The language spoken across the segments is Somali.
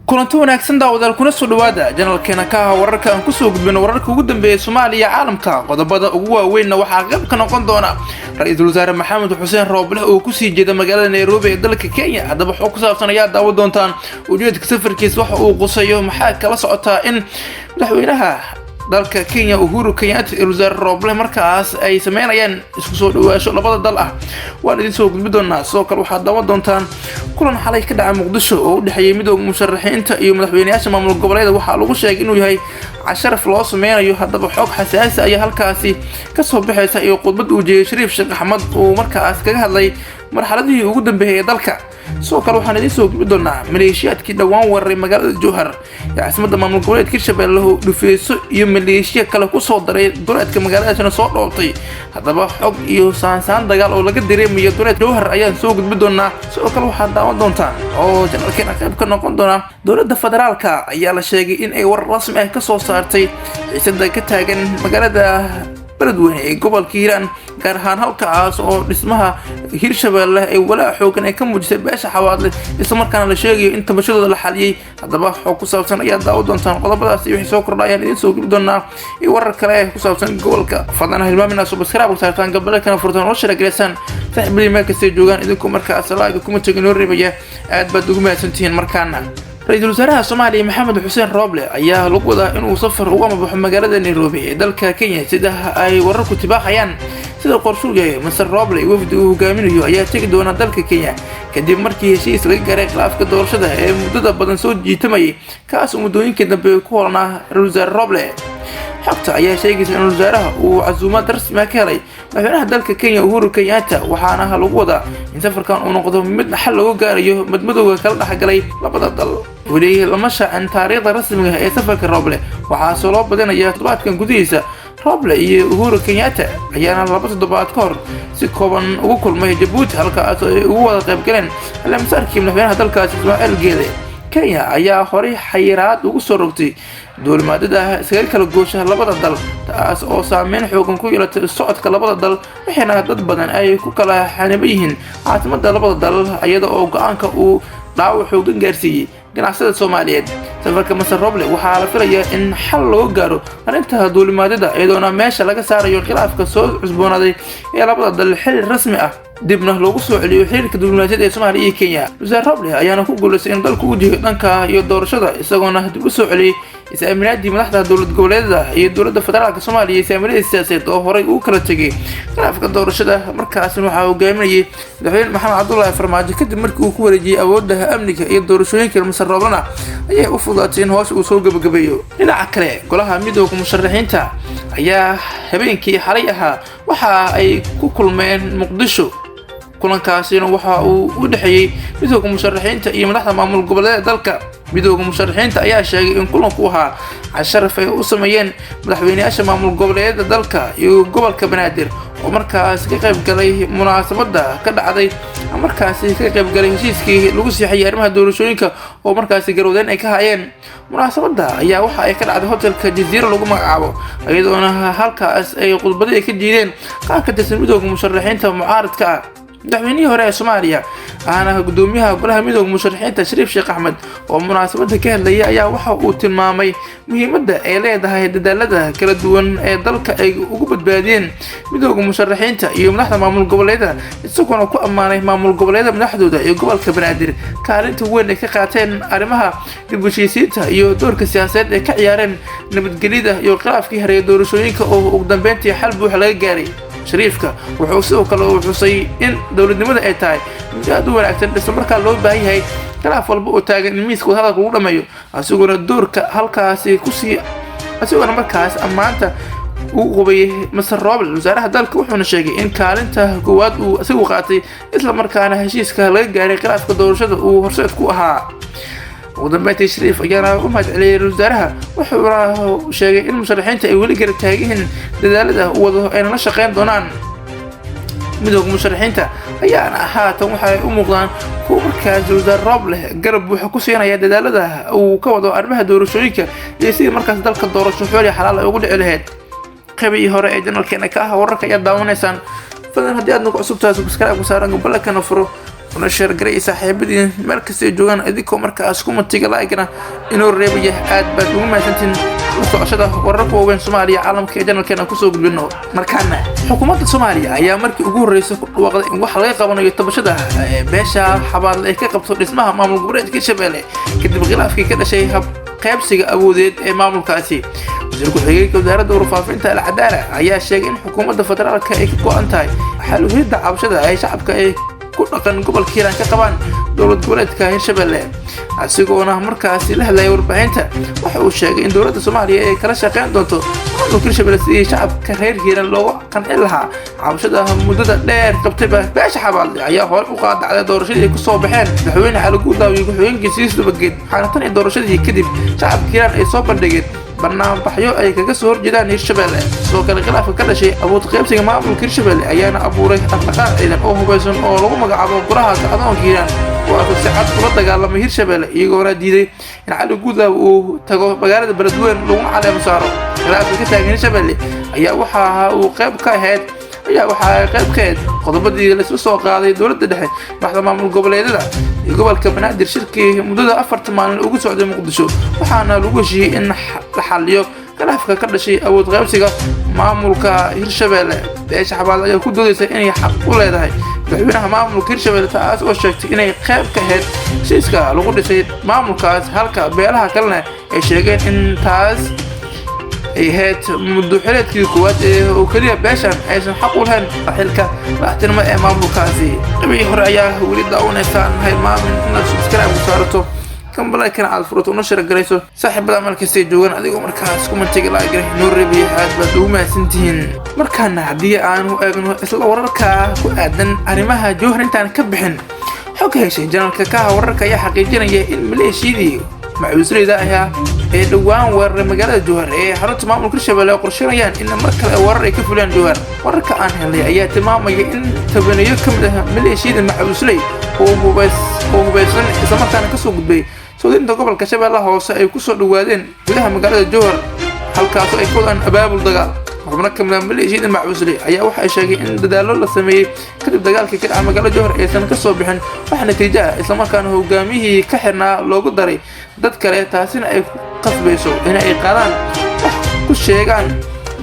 Kulanti wanaagsan, daawadaal, kuna soo dhawaada channelkeena ka ah wararka aan kusoo gudbino wararka ugu dambeeya Soomaaliya, caalamka. Qodobada ugu waaweynna waxaa qayb ka noqon doona Ra-iisul Wasaare Maxamed Xuseen Rooble oo kusii jeeda magaalada Nairobi ee dalka Kenya. Haddaba waxuu ku saabsan ayaa daawan doontaan ujeedka safarkiis, waxa uu qusayo, maxaa kala socotaa in madaxweynaha dalka Kenya Uhuru Kenyatta iyo Wasaare Rooble markaas ay sameynayaan isku soo dhawaasho labada dal ah? Waan idin soo gudbi doonaa. Sidoo kale waxaad daawan doontaan kulan xalay ka dhacay Muqdisho oo u dhexeeyay Midooda Musharaxiinta iyo madaxweyneyaasha maamul goboleeda. Waxaa lagu sheegay inuu yahay casharaf loo sameynayo. Haddaba xog xasaasi ayaa halkaasi kasoo baxaysa iyo khudbad uu jeeyay Shariif Sheekh Axmed uu markaas kaga hadlay marxaladihii ugu dambeeyay ee dalka. Sidoo kale waxaan idiin soo gudbi doonaa maleeshiyaadkii dhowaan weeraray magaalada Jowhar ee caasimadda maamul goboleedka Hirshabelle oo dhufeeso iyo maleeshiya kale kusoo daray duleedka magaaladaasina soo dhoobtay. Haddaba xog iyo saansaan dagaal oo laga dareemayo duleed Jowhar ayaan soo gudbi doonaa. Sidoo kale waxaad daawan doontaan oo channelkeena qayb ka noqon doona dowladda federaalka ayaa la sheegay in ay war rasmi ah kasoo saartay xiisada ka taagan magaalada Beledweyne ee gobolka Hiiraan, gaar ahaan halkaas oo dhismaha Hirshabelle ay walaac xoogan ay ka muujisay beesha Xawaadle, islamarkaana la sheegayo in tabashadooda la xaliyey. Haddaba xog ku saabsan ayaa daawo doontaan. Qodobadaas iyo wixii soo kordha ayaan idiin soo gudbi doonaa iyo warar kale ee ku saabsan gobolka. Fadlan ha hilmaamin subscribe saartaan, gambaleelkana furtaan oo share galeysaan saaxiibadii meel kastay joogaan. Idinku markaas like, comment inoo reebaya, aad baad ugu mahadsantihiin. Markaana Ra-iisul Wasaaraha Soomaaliya Maxamed Xuseen Rooble ayaa lagu wadaa inuu safar uga amabaxo magaalada Nairobi ee dalka Kenya, sida ay wararku tibaaxayaan. Sida qorshuu yahay, Mister Rooble wafdi uu hogaaminayo ayaa tegi doona dalka Kenya kadib markii heshiis laga gaaray khilaafka doorashada ee muddada badan soo jiitamayay, kaas oo muddooyinkii dambe ku holanaa ra-isul wasaare Rooble. Xogta ayaa sheegaysa in wasaaraha uu casuumaad rasmi ah ka helay madaxweynaha dalka Kenya Uhuru Kenyatta, waxaana lagu wadaa in safarkan uu noqdo mid xal looga gaarayo madmadowga kala dhexgalay labada dal. Weli lama shaacin taariikhda rasmiga ah ee safarka Roble, waxaase loo badinayaa toddobaadkan gudihiisa. Roble iyo Uhuru Kenyatta ayaana 2 toddobaad ka hor si kooban ugu kulmay Jabuuti, halkaas oo ay ugu wada qaybgaleen caleemasaarkii madaxweynaha dalkaasi Ismaaciil Geele. Kenya ayaa horay xayiraad ugu soo rogtay duulimaadada iskaga kala goosha labada dal, taas oo saameyn xoogan ku yeelatay socodka labada dal, waxayna dad badan ay ku kala xaniban yihiin caasimada labada dal, iyada oo go-aanka uu dhaawac xoogan gaarsiiyey ganacsada Soomaaliyeed. Safarka Mister Roble waxaa la filayaa in xal looga gaaro arrinta duulimaadyada, iyadoona meesha laga saarayo khilaafka soo cusboonaaday ee labada dal, xili rasmi ah dibna loogu soo celiyo xiriirka diblomaasiyadda ee Soomaaliya iyo Kenya. Wasaar Roble ayaana ku guuleystay in dalku u jiho dhanka iyo doorashada, isagoona dib u soo celiyey is-aaminaadii madaxda dowlad goboleedyada iyo dowladda federaalka Soomaaliya iyo saamilada siyaasadeed oo horay ugu kala tegay khilaafka doorashada. Markaasna waxaa hogaaminayay madaxweyne Maxamed Cabdulaahi Farmaajo kadib markii uu ku wareejiyey awoodda amniga iyo doorashooyinka. Mister Roblena ayay u fududaatay in hoosha uu soo gabagabeeyo. Dhinaca kale, golaha Midooda Musharaxiinta ayaa habeenkii xalay ahaa waxa ay ku kulmeen Muqdisho. Kulankaasina waxa uu u dhexeeyey Midooda Musharaxiinta iyo madaxda maamul goboleeda dalka. Midooda Musharaxiinta ayaa sheegay in kulanku ahaa casharaf ay u sameeyeen madaxweyneyaasha maamul goboleedyada dalka iyo gobolka Banaadir oo markaas ka qayb galay munaasabadda ka dhacday, markaasi ka qayb galay heshiiskii lagu siixayay arrimaha doorashooyinka oo markaasi garowdeen ay ka hayeen. Munaasabadda ayaa waxa ay ka dhacday hotelka Jaziiro lagu magacaabo, iyadoona halkaas ay khudbadii ka jiideen qaar ka tirsan Midooda Musharaxiinta mucaaradka ah. Madaxweynihii hore ee Soomaaliya ahna gudoomiyaha golaha Midooda Musharaxiinta Shariif Sheekh Axmed oo munaasabada ka hadlayay ayaa waxa uu tilmaamay muhiimadda ay leedahay dadaalada kala duwan ee dalka ay ugu badbaadiyeen Midooda Musharaxiinta iyo madaxda maamul goboleedyada, isagoona ku ammaanay maamul goboleedyada madaxdooda iyo gobolka Banaadir kaalinta weyn ay ka qaateen arrimaha dib u heshiisiinta iyo doorka siyaasadeed ay ka ciyaareen nabadgelyada iyo khilaafkii hareeya doorashooyinka oo ugu dambeyntii xal buuxa laga gaaray. Shariifka wuxuu sidoo kale uu xusay in dowladnimada ay tahay mid aad u wanaagsan, isla markaa loo baahan yahay khilaaf walba oo taagan in miiska wadahadalka lagu dhammeeyo, asiguna doorka halkaasi kusii asiguna markaas ammaanta uu qubayay Mister Roble, wasaaraha dalka, wuxuuna sheegay in kaalinta koowaad uu isagu qaatay, isla markaana heshiiska laga gaaray khilaafka doorashada uu horseed ku ahaa. Ugu dambeyntii, Shariif ayaana u mahad celiyay ra-iisul wasaaraha, wuxuuna sheegay in musharaxiinta ay weli garab taagan yihiin dadaalada uu wado ayna la shaqeyn doonaan. Midooda Musharaxiinta ayaana haatan waxay u muuqdaan kuwa markaas wasaare Rooble garab buuxa ku siinaya dadaalada uu ka wado arrimaha doorashooyinka iyo sidii markaas dalka doorasho xool iyo xalaal ay ugu dhici lahayd. Qaybihii hore ee channelkeena ka ah wararka ayaad daawanaysaan. Fadlan haddii aad nagu cusub tahay, subscribe ku saaran, gambaleelkana furo. Una share garay saaxiibadiin meel kastay joogaan, idinkoo markaas comment-iga like-na inoo reebaya. Aad baad ugu mahadsantiin la socoshada wararka waaweyn Soomaaliya, caalamka ee channel-keena kusoo gudbino. Markaana xukuumadda Soomaaliya ayaa markii ugu horreysay ku dhawaaqday in wax laga qabanayo tabashada beesha Xabaadle ay ka qabto dhismaha maamul goboleedka Hirshabelle, kadib khilaafkii ka dhashay hab qaybsiga awoodeed ee maamulkaasi. Wasiir ku-xigeenka wasaaradda warfaafinta Alcadaala ayaa sheegay in xukuumadda federaalka ay ka go'an tahay xal u helidda cabashada ay shacabka ay ku dhaqan gobolka Hiiraan ka qabaan dowlad goboleedka Hirshabelle. Asigoona markaasi la hadlayay warbaahinta, waxa uu sheegay in dowladda Soomaaliya ay kala shaqeyn doonto maamulka Hirshabelle sidii shacabka reer Hiiraan loogu qancin lahaa cabashada muddada dheer qabtayba. Beesha Xabaadle ayaa hore u qaadacday doorashadii ay kusoo baxeen madaxweyne Cali Guudlaaw iyo ku-xigeenkiisa Yuusuf Dabageed, waxaana tan iyo doorashadii kadib shacabka Hiiraan ay soo bandhigeen barnaamijyo ay kaga soo horjeedaan Hirshabelle. Sidoo kale, khilaafka ka dhashay awood qaybsiga maamulka Hirshabelle ayaana abuuray dhaqdhaqaaq ciidan oo hubeysan oo lagu magacaabo Golaha Kacdoonka Hiiraan, kuwaasoo si cad ula dagaalamay Hirshabelle, iyagoona diiday in Cali Guudlaaw uu tago magaalada Beledweyne laguna caleemo saaro. Khilaafka ka taagan Hirshabelle ayaa waxaa qayb ka ahayd qodobadii laisla soo qaaday dowladda dhexe, madaxda maamul goboleedyada iyo gobolka Banaadir shirkii muddada 4-ta maalin ugu socday Muqdisho, waxaana lagu heshiiyey in la xaliyo khilaafka ka dhashay awood qaybsiga maamulka Hirshabelle. Beesha Xabaal ayaa ku doodaysa inay xaq u leedahay madaxweynaha maamulka Hirshabelle, taas oo sheegtay inay qayb ka ahayd heshiiska lagu dhisay maamulkaas, halka beelaha kalena ay sheegeen in taas ay ahayd muddo xileedkii koowaad ee oo keliya beeshan aysan xaq u lahayn xilka madaxtinimo ee maamulkaasi. Qeybihii hore ayaa weli daawanaysaan. Hilmaamin inaad subscribe ku saarato, gambaleelkana aad furato, una share garayso saaxiibada meel kastay joogaan, adigoo markaas comment-iga like noo reebaya. Aad baad ugu mahadsantihiin. Markaana haddii aanu eegno isla wararka ku aadan arrimaha Jowhar, intaan ka bixin, xog heshay channel-ka Kaha Wararka ayaa xaqiijinaya in maleeshiyadii macuusleyda ahaa ee dhowaan weeraray magaalada Jowhar ee xarunta maamulka Hirshabelle ay qorsheynayaan in mar kale weerar ay ka fulaan Jowhar. Wararka aan helnay ayaa tilmaamaya in 10-eeyo ka mid ah maleeshiyada macuusley oo hubaysan, islamarkaana kasoo gudbay soodinta gobolka Shabeellaha Hoose, ay kusoo dhawaadeen gudaha magaalada Jowhar, halkaasoo ay ka wadaan abaabul dagaal. Xubno ka mid ah maleeshiyada macuusley ayaa waxay sheegay in dadaallo la sameeyey kadib dagaalkii ka dhacay magaalada Jowhar aysan ka soo bixin wax natiijo ah, islamarkaana hogaamiyihii ka xirnaa loogu daray dad kale, taasina ay ku qasbayso in ay qaadaan wax ku sheegaan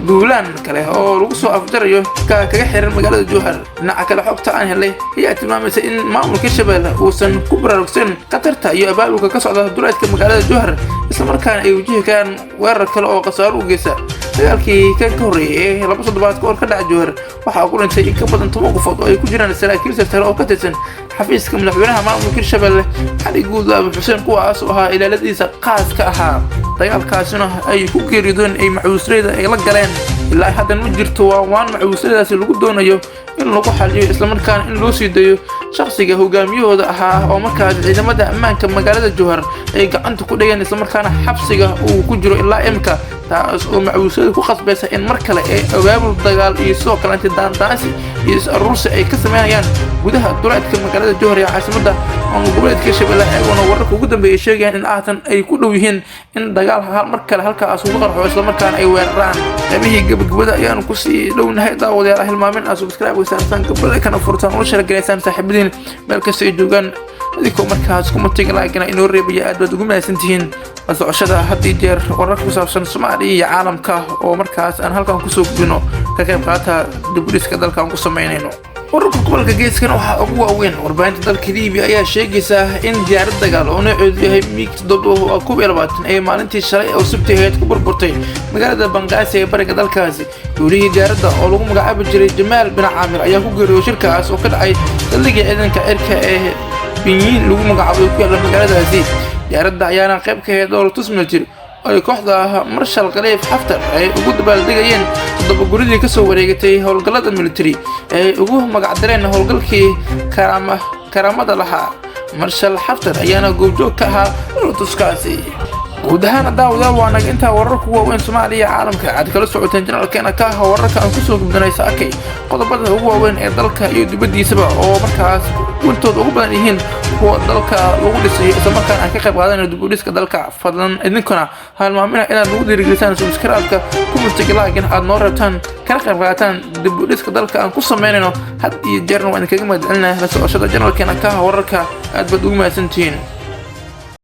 duulaan kale oo lagu soo afjarayo kaga xiran magaalada Jowhar. Dhinaca kale, xogta aan helay ayaa tilmaamaysa in maamulka Hirshabelle uusan ku baraarugsan khatarta iyo abaabulka ka socda duleedka magaalada Jowhar, islamarkaana ay wajihi karaan weerar kale oo khasaaro u geysta. Dagaalkii kan ka horreeyay ee 2 toddobaad ka hor ka dhaca Jowhar waxaa ku dhintay in ka badan 10 qofood oo ay ku jiraan saraakiil sarsare oo ka tirsan xafiiska madaxweynaha maamulka Hirshabelle Cali Guudlaabe Xuseen, kuwaas oo ahaa ilaaladiisa qaaska ahaa, dagaalkaasina ay ku geeriyoodeen ay macuusleyda ay la galeen. Ilaa haddan ma jirto waan macuusleydaasi lagu doonayo in lagu xaliyo, islamarkaana in loo sii dayo shaqsiga hogaamiyahooda ahaa oo markaas ciidamada ammaanka magaalada Jowhar ay gacanta ku dhigeen, islamarkaana xabsiga uu ku jiro ilaa imika, taas oo macuusleyda ku qasbaysa in mar kale ay abaabul dagaal iyo sidoo kale daandaansi iyo is aruursi ay ka sameynayaan gudaha duleedka magaalada Jowhar ee caasimadda maamul goboleedka Hirshabelle, ayagoona wararka ugu dambeeyay sheegayaan in haatan ay ku dhow yihiin in dagaal mar kale halkaas ugu qarxo, islamarkaana ay weeraraan. Qaybihii gabagabada ayaanu kusii dhownahay. Daawadayaal, hilmaamin aad subscribe saartaan, gambaleelkana furtaan, ula share garaysaan saaxiibadiin meel kasta ay joogaan, adigoo markaas comment-iga like-na inoo reebaya. Aad baad ugu mahadsantihiin la socoshada had iyo jeer wararka ku saabsan Soomaaliya iyo caalamka oo markaas aan halkan kusoo gudbino, ka qayb qaata dib u dhiska dalka aan ku samaynayno. Wararka gobolka Geeskan waxaa ugu waaweyn: warbaahinta dalka Liibiya ayaa sheegaysa in diyaarad dagaal oo nooceedu yahay MiG 7 21 ay maalintii shalay oo Sabti ahayd ku burburtay magaalada Bangaasi ee bariga dalkaasi. Duulihii diyaaradda oo lagu magacaabi jiray Jamaal bin Caamir ayaa ku geeriyooday shirkaas oo ka dhacay saldhigii ciidanka cirka ee Binyiin lagu magacaabay ku yaalla magaaladaasi. Diyaaradda ayaana qayb ka ahayd dhoolatus military oo ay kooxda Marshal Khaliif Xaftar ay ugu dabaaldegayeen 7 guridii kasoo wareegatay howlgallada military ee ay ugu magacdareen howlgalkii karaamada lahaa. Marshal Xaftar ayaana goobjoog ka ahaa dhoolatuskaasi. Guud ahaan, daawadayaal, waa naga intaa wararku waaweyn Soomaaliya iyo caalamka aad kala socoteen channel-keena Kaha Wararka aan kusoo gudbinay saakay qodobada ugu waaweyn ee dalka iyo dibaddiisaba oo markaas intooda ugu badan yihiin kuwa dalka lagu dhisayo, islamarkaana aan ka qayb qaadanayno dib u dhiska dalka. Fadlan idinkuna halmaamina inaad nagu dhiirigelisaan subscribe-ka, comment-iga, like-in aad noo reebtaan, kana qayb qaadataan dib u dhiska dalka aan ku sameynayno. Had iyo jeerna waan idinkaga mahadcelinaya la socoshada channel-keena Kaha Wararka. Aad baad ugu mahadsantihiin.